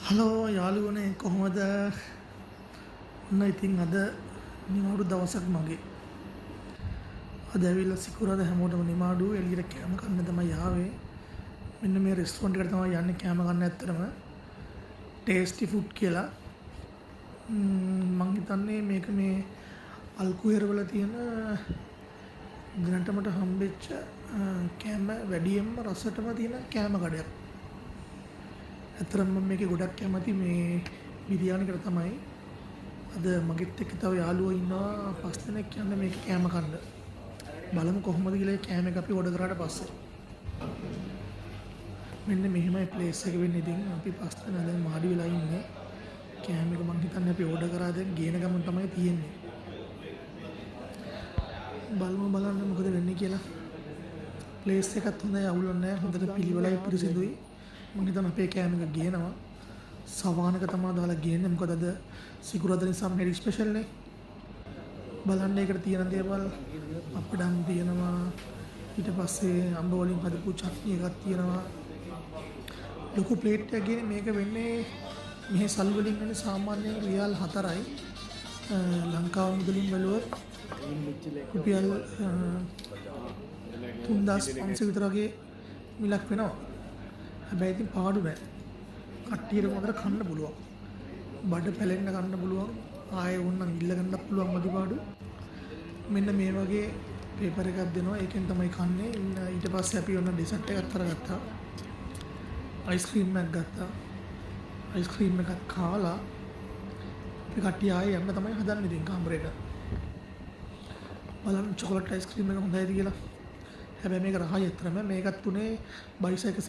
Hello යාළුවනේ, කොහොමද? ඔන්න ඉතින් අද නිවාඩු දවසක් මගේ. අද ඇවිල්ලා සිකුරාදා, හැමෝටම නිවාඩු. එළියට කෑම කන්න තමයි ආවේ. මෙන්න මේ රෙස්ටෝරන්ට් එකට තමයි යන්නේ කෑම කන්න ඇත්තටම. ටේස්ටි ෆුඩ් කියලා. මං හිතන්නේ මේක මේ අල්කුහෙර වල තියෙන දැනට මට හම්බෙච්ච කෑම වැඩියෙන්ම රසටම තියෙන කෑම කඩයක්. ඇත්තටම මම මේකේ ගොඩක් කැමති මේ බිරියානි එකට තමයි. අද මගෙත් එක්ක තව යාළුවෝ ඉන්නවා පස් දෙනෙක් යන්නේ මේකේ කෑම කන්න. බලමු කොහොමද කියලා ඒ කෑම එක අපි ඕඩර් කරාට පස්සේ. මෙන්න මෙහෙමයි ප්ලේස් එක වෙන්නේ. ඉතින් අපි පස් දෙනා දැන් වාඩි වෙලා ඉන්නේ. කෑම එක මං හිතන්නේ අපි ඕඩර් කරා, දැන් ගේන ගමන් තමයි තියෙන්නේ. බලමු බලන්න මොකද වෙන්නේ කියලා. ප්ලේස් එකත් හොඳයි, අවුලක් නෑ. හොඳට පිළිවෙලයි, පිරිසිදුයි. මං හිතන්නේ අපේ කෑම එක ගේනවා. සවානක තමයි දාලා ගේන්නේ. මොකද අද සිකුරාදා නිසා මෙහෙ ස්පෙෂල් නේ. බලන්න ඒකට තියෙන දේවල්. අප්පඩම් තියෙනවා. ඊට පස්සේ අඹ වලින් හදපු චට්නි එකක් තියෙනවා. ලොකු ප්ලේට් එකක් ගේන්නේ. මේක වෙන්නේ මෙහෙ සල්ලි වලින් වෙන්නේ සාමාන්‍යයෙන් රියාල් 4යි. ලංකාව මුදලින් බැලුවොත් රුපියල් 3500 විතර වගේ මිලක් වෙනවා. හැබැයි ඉතින් පාඩු නෑ. කට්ටියට හොඳට කන්න පුළුවන්. බඩ පැලෙන්න කන්න පුළුවන්. ආයෙ ඕනනම් ඉල්ල ගන්නත් පුළුවන් මදි පාඩු. මෙන්න මේ වගේ පේපර් එකක් දෙනවා. ඒකෙන් තමයි කන්නේ. ඊට පස්සේ අපි ඔන්න ඩෙසර්ට් එකක් අරගත්තා. අයිස්ක්‍රීම් එකක් ගත්තා. අයිස්ක්‍රීම් එකක් කාලා අපි කට්ටිය ආයෙ යන්න තමයි හදන්නේ ඉතින් කාමරේට. බලන්න චොකලට් අයිස්ක්‍රීම් එක හොඳයිද කියලා. හැබැයි මේක රහයි ඇත්තටම. මේකත් උනේ බයිසයිකල්